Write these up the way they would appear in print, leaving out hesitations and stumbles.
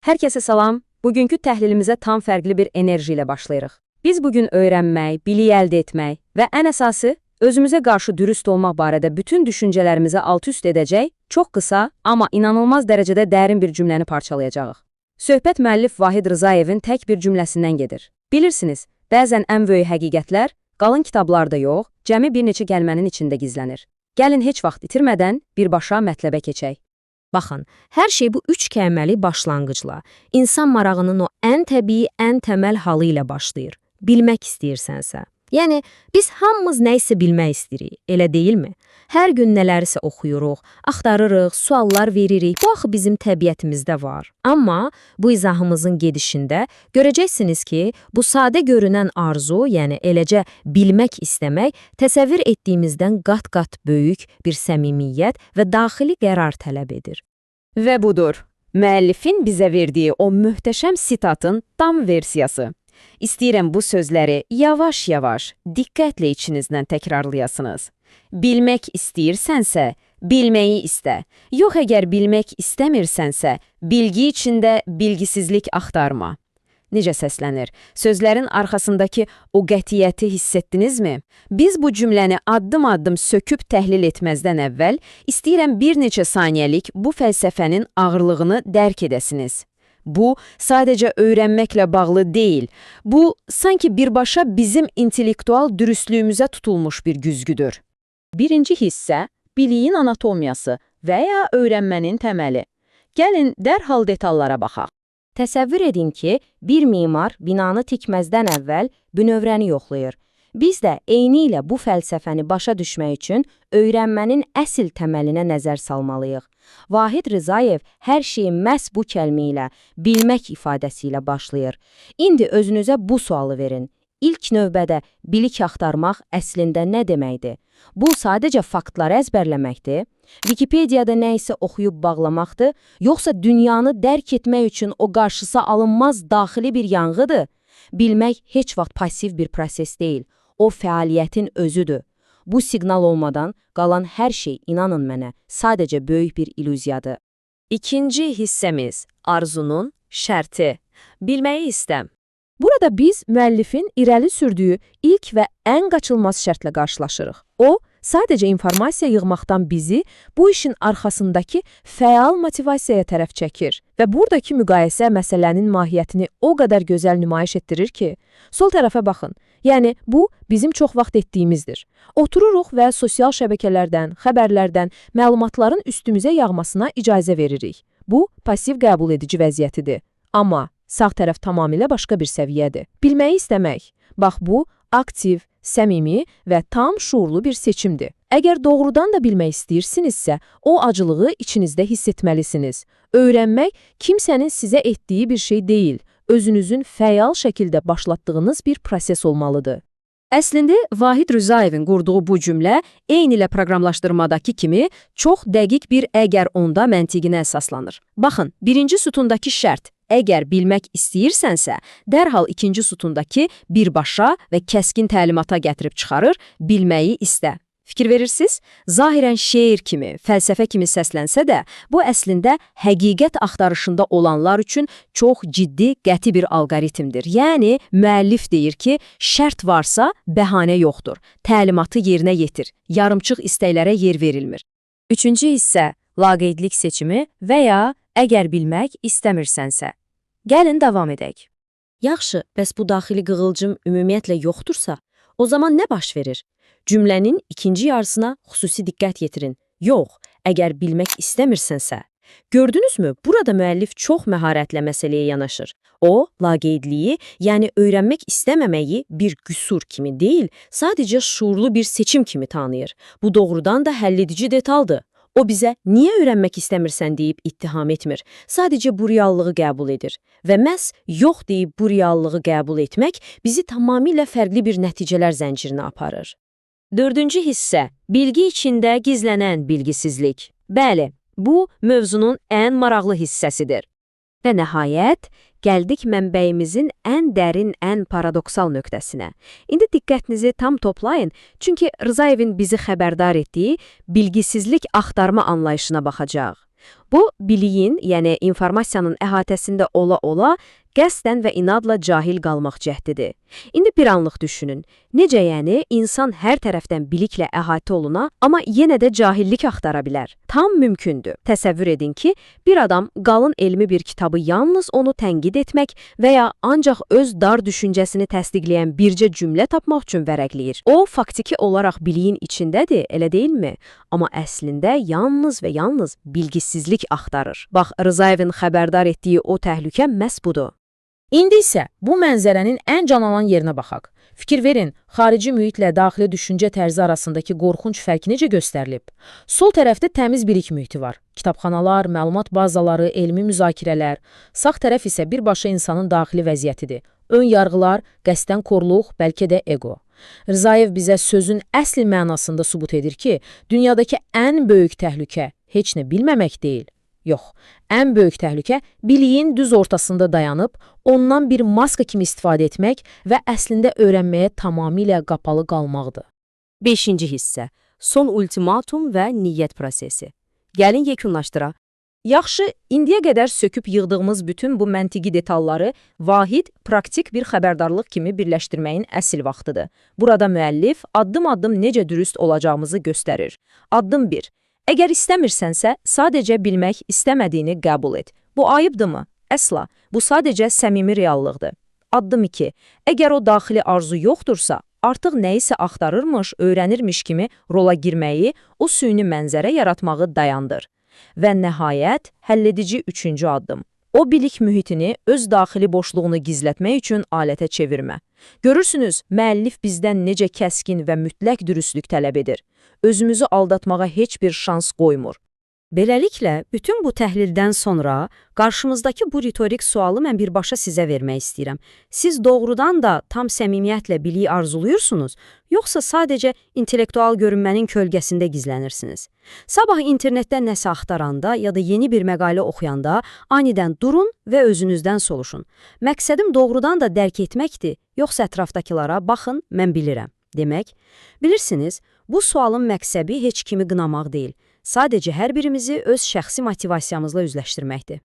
Hər kəsə salam. Bugünkü təhlilimizə tam fərqli bir enerji ilə başlayırıq. Biz bugün öyrənmək, bilik əldə etmək və ən əsası özümüzə qarşı dürüst olmaq barədə bütün düşüncələrimizi alt-üst edəcək çox qısa, amma inanılmaz dərəcədə dərin bir cümləni parçalayacağıq. Söhbət müəllif Vahid Rızayevin tək bir cümləsindən gedir. Bilirsiniz, bəzən ən böyük həqiqətlər qalın kitablarda yox, cəmi bir neçə kəlmənin içində gizlənir. Gəlin heç vaxt itirmədən birbaşa mətləbə keçək. Baxın, hər şey bu üç kəlməli başlanğıcla, insan marağının o ən təbii, ən təməl halı ilə başlayır. Bilmək istəyirsənsə. Yəni, biz hamımız nə isə bilmək istəyirik, elə deyilmi? Hər gün nələrisə oxuyuruq, axtarırıq, suallar veririk. Bu axı bizim təbiətimizdə var. Amma bu izahımızın gedişində görəcəksiniz ki, bu sadə görünən arzu, yəni eləcə bilmək istəmək, təsəvvür etdiyimizdən qat-qat böyük bir səmimiyyət və daxili qərar tələb edir. Və budur, müəllifin bizə verdiyi o möhtəşəm sitatın tam versiyası. İstəyirəm bu sözləri yavaş-yavaş, diqqətlə içinizdən təkrarlayasınız. Bilmək istəyirsənsə, bilməyi istə. Yox əgər bilmək istəmirsənsə, bilgi içində bilgisizlik axtarma. Necə səslənir? Sözlərin arxasındakı o qətiyyəti hiss etdinizmi? Biz bu cümləni addım-addım söküb təhlil etməzdən əvvəl, istəyirəm bir neçə saniyəlik bu fəlsəfənin ağırlığını dərk edəsiniz. Bu, sadəcə öyrənməklə bağlı deyil. Bu, sanki birbaşa bizim intellektual dürüstlüyümüzə tutulmuş bir güzgüdür. Birinci hissə, biliyin anatomiyası və ya öyrənmənin təməli. Gəlin dərhal detallara baxaq. Təsəvvür edin ki, bir memar binanı tikməzdən əvvəl bünövrəni yoxlayır. Biz də eynilə bu fəlsəfəni başa düşmək üçün öyrənmənin əsl təməlinə nəzər salmalıyıq. Vahid Rızayev hər şeyi məhz bu kəlmə ilə, bilmək ifadəsi ilə başlayır. İndi özünüzə bu sualı verin. İlk növbədə bilik axtarmaq əslində nə deməkdir? Bu sadəcə faktları əzbərləməkdir? Wikipediyada nə isə oxuyub bağlamaqdır, yoxsa dünyanı dərk etmək üçün o qarşısı alınmaz daxili bir yanğıdır? Bilmək heç vaxt pasiv bir proses deyil, o fəaliyyətin özüdür. Bu siqnal olmadan qalan hər şey, inanın mənə, sadəcə böyük bir illüziyadır. İkinci hissəmiz, arzunun şərti. Bilməyi istəm. Burada biz müəllifin irəli sürdüyü ilk və ən qaçılmaz şərtlə qarşılaşırıq. O, sadəcə informasiya yığmaqdan bizi bu işin arxasındakı fəal motivasiyaya tərəf çəkir və buradakı müqayisə məsələnin mahiyyətini o qədər gözəl nümayiş etdirir ki, sol tərəfə baxın. Yəni, bu, bizim çox vaxt etdiyimizdir. Otururuq və sosial şəbəkələrdən, xəbərlərdən məlumatların üstümüzə yağmasına icazə veririk. Bu, pasiv qəbul edici vəziyyətidir. Amma sağ tərəf tamamilə başqa bir səviyyədir. Bilməyi istəmək. Bax bu, aktiv, səmimi və tam şuurlu bir seçimdir. Əgər doğrudan da bilmək istəyirsinizsə, o acılığı içinizdə hiss etməlisiniz. Öyrənmək kimsənin sizə etdiyi bir şey deyil, özünüzün fəal şəkildə başlatdığınız bir proses olmalıdır. Əslində, Vahid Rızayevin qurduğu bu cümlə eynilə proqramlaşdırmadakı kimi çox dəqiq bir əgər onda məntiqinə əsaslanır. Baxın, birinci sütundakı şərt, əgər bilmək istəyirsənsə, dərhal ikinci sütundakı birbaşa və kəskin təlimata gətirib çıxarır, bilməyi istə. Fikir verirsiniz? Zahirən şeir kimi, fəlsəfə kimi səslənsə də, bu əslində həqiqət axtarışında olanlar üçün çox ciddi, qəti bir alqoritmdir. Yəni, müəllif deyir ki, şərt varsa bəhanə yoxdur. Təlimatı yerinə yetir. Yarımçıq istəklərə yer verilmir. Üçüncü hissə, laqeydlik seçimi və ya əgər bilmək istəmirsənsə. Gəlin davam edək. Yaxşı, bəs bu daxili qığılcım ümumiyyətlə yoxdursa, o zaman nə baş verir? Cümlənin ikinci yarısına xüsusi diqqət yetirin. Yox, əgər bilmək istəmirsənsə. Gördünüzmü? Burada müəllif çox məharətlə məsələyə yanaşır. O, laqeydliyi, yəni öyrənmək istəməməyi bir qüsur kimi deyil, sadəcə şuurlu bir seçim kimi tanıyır. Bu doğrudan da həlledici detaldır. O bizə niyə öyrənmək istəmirsən deyib ittiham etmir. Sadəcə bu reallığı qəbul edir. Və məhz yox deyib bu reallığı qəbul etmək bizi tamamilə fərqli bir nəticələr zəncirinə aparır. Dördüncü hissə, bilgi içində gizlənən bilgisizlik. Bəli, bu mövzunun ən maraqlı hissəsidir. Və nəhayət, gəldik mənbəyimizin ən dərin, ən paradoksal nöqtəsinə. İndi diqqətinizi tam toplayın, çünki Rızayevin bizi xəbərdar etdiyi bilgisizlik axtarma anlayışına baxacağıq. Bu, biliyin, yəni informasiyanın əhatəsində ola-ola qəsdən və inadla cahil qalmaq cəhdidir. İndi bir anlıq düşünün. Necə yəni insan hər tərəfdən biliklə əhatə oluna, amma yenə də cahillik axtara bilər? Tam mümkündür. Təsəvvür edin ki, bir adam qalın elmi bir kitabı yalnız onu tənqid etmək və ya ancaq öz dar düşüncəsini təsdiqləyən bircə cümlə tapmaq üçün vərəqləyir. O, faktiki olaraq biliyin içindədir, elə deyilmi? Amma əslində yalnız və yalnız bilgisizlik axtarır. Bax, Rızayevin xəbərdar etdiyi o təhlükə məhz budur. İndi isə bu mənzərənin ən canalan yerinə baxaq. Fikir verin, xarici mühitlə daxili düşüncə tərzi arasındakı qorxunc fərq necə göstərilib? Sol tərəfdə təmiz bilik mühiti var. Kitabxanalar, məlumat bazaları, elmi müzakirələr. Sağ tərəf isə birbaşa insanın daxili vəziyyətidir. Ön yarğılar, qəsdən korluq, bəlkə də ego. Rzayev bizə sözün əsl mənasında sübut edir ki, dünyadakı ən böyük təhlükə heç nə bilməmək deyil. Yox, ən böyük təhlükə biliyin düz ortasında dayanıb, ondan bir maska kimi istifadə etmək və əslində öyrənməyə tamamilə qapalı qalmaqdır. Beşinci hissə. Son ultimatum və niyyət prosesi. Gəlin yekunlaşdıraq. Yaxşı, indiyə qədər söküb yığdığımız bütün bu məntiqi detalları vahid, praktik bir xəbərdarlıq kimi birləşdirməyin əsl vaxtıdır. Burada müəllif addım-addım necə dürüst olacağımızı göstərir. Addım 1. Əgər istəmirsənsə, sadəcə bilmək istəmədiyini qəbul et. Bu ayıbdırmı? Əsla. Bu sadəcə səmimi reallıqdır. Addım 2. Əgər o daxili arzu yoxdursa, artıq nəyisə axtarırmış, öyrənirmiş kimi rola girməyi, o süni mənzərə yaratmağı dayandır. Və nəhayət, həlledici üçüncü addım. O bilik mühitini öz daxili boşluğunu gizlətmək üçün alətə çevirmə. Görürsünüz, müəllif bizdən necə kəskin və mütləq dürüstlük tələb edir. Özümüzü aldatmağa heç bir şans qoymur. Beləliklə, bütün bu təhlildən sonra qarşımızdakı bu ritorik sualı mən birbaşa sizə vermək istəyirəm. Siz doğrudan da tam səmimiyyətlə biliyi arzuluyursunuz, yoxsa sadəcə intellektual görünmənin kölgəsində gizlənirsiniz? Sabah internetdə nəsə axtaranda ya da yeni bir məqalə oxuyanda anidən durun və özünüzdən soruşun. Məqsədim doğrudan da dərk etməkdir, yoxsa ətrafdakılara baxın, mən bilirəm demək. Bilirsiniz, bu sualın məqsədi heç kimi qınamaq deyil. Sadəcə hər birimizi öz şəxsi motivasiyamızla üzləşdirməkdir.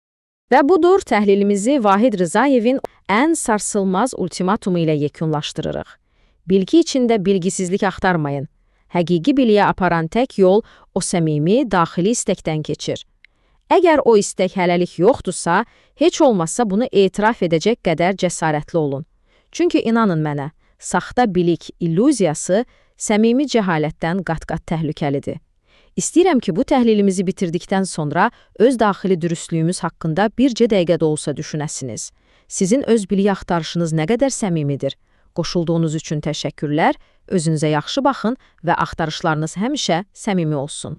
Və budur təhlilimizi Vahid Rızayevin ən sarsılmaz ultimatumu ilə yekunlaşdırırıq. Bilgi içində bilgisizlik axtarmayın. Həqiqi biliyə aparan tək yol o səmimi daxili istəkdən keçir. Əgər o istək hələlik yoxdursa, heç olmazsa bunu etiraf edəcək qədər cəsarətli olun. Çünki inanın mənə, saxta bilik illüziyası səmimi cəhalətdən qat-qat təhlükəlidir. İstəyirəm ki, bu təhlilimizi bitirdikdən sonra öz daxili dürüstlüyümüz haqqında bircə dəqiqə də olsa düşünəsiniz. Sizin öz bilik axtarışınız nə qədər səmimidir? Qoşulduğunuz üçün təşəkkürlər, özünüzə yaxşı baxın və axtarışlarınız həmişə səmimi olsun.